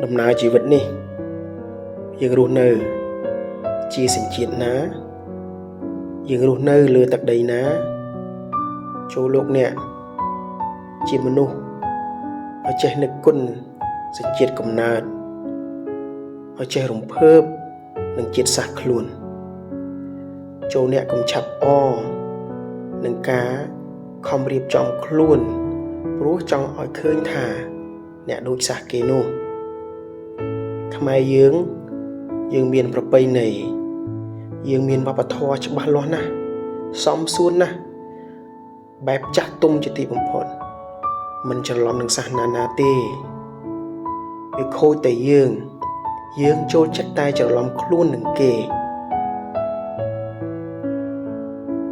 ដំណើរជីវិតនេះយើងរស់នៅជាសញ្ជាតិណាយើងរស់នៅលើទឹកដីណាចូលលោកអ្នកជាមនុស្សឲ្យចេះនឹកគុណសញ្ជាតិកំណើតឲ្យចេះរំភើបនឹងជាតិសាសន៍ខ្លួនចូលអ្នកកុំឆាប់អនឹងការខំរៀបចំខ្លួនព្រោះចង់ឲ្យឃើញថាអ្នកដូចសាសន៍គេនោះខ្មែរយើងយើងមានប្រពៃណីយើងមានវប្បធម៌ច្បាស់លាស់ណាស់សមសួនណាស់បែបចាស់ទុំជាទីបំផុតមិនច្រឡំនឹងសាសនាណាទេវាខូចតែយើងយើងចូលចិត្តតែច្រឡំខ្លួននឹងគេ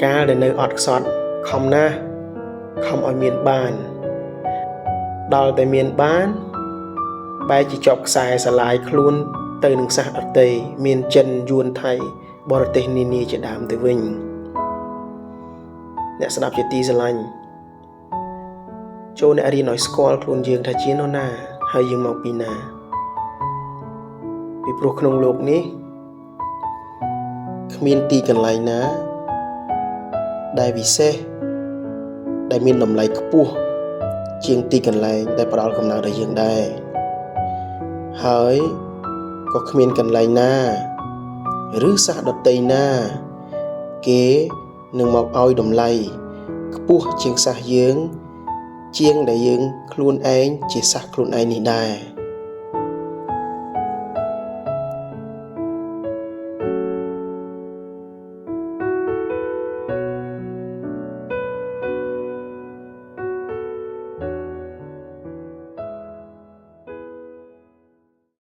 កាលដែលនៅអត់ខ្សត់ខំណាស់ខំឲ្យមានបានដល់តែមានបានបែរជាជាប់ខ្សែស្រឡាយខ្លួនទៅនឹងសាសន៍ដទៃមានចិនយួនថៃបរទេសនានាជាដើមទៅវិញអ្នកស្ដាប់ជាទីស្រឡាញ់ចូលអ្នករៀនឲ្យស្គាល់ខ្លួនយើងថាជានរណាហើយយើងមកពីណាពីព្រោះក្នុងលោកនេះគ្មានទីកន្លែងណាដែលវិសេសដែលមានតម្លៃខ្ពស់ជាងទីកន្លែងដែលផ្ដល់កំណើតឲ្យយើងដែរហើយក៏គ្មានកន្លែងណាឬសាសន៍ដទៃណាគេនឹងមកឲ្យតម្លៃខ្ពស់ជាងសាសន៍យើងជាងដែលយើងខ្លួនឯងជាសាសន៍ខ្លួនឯងនេះដែរ។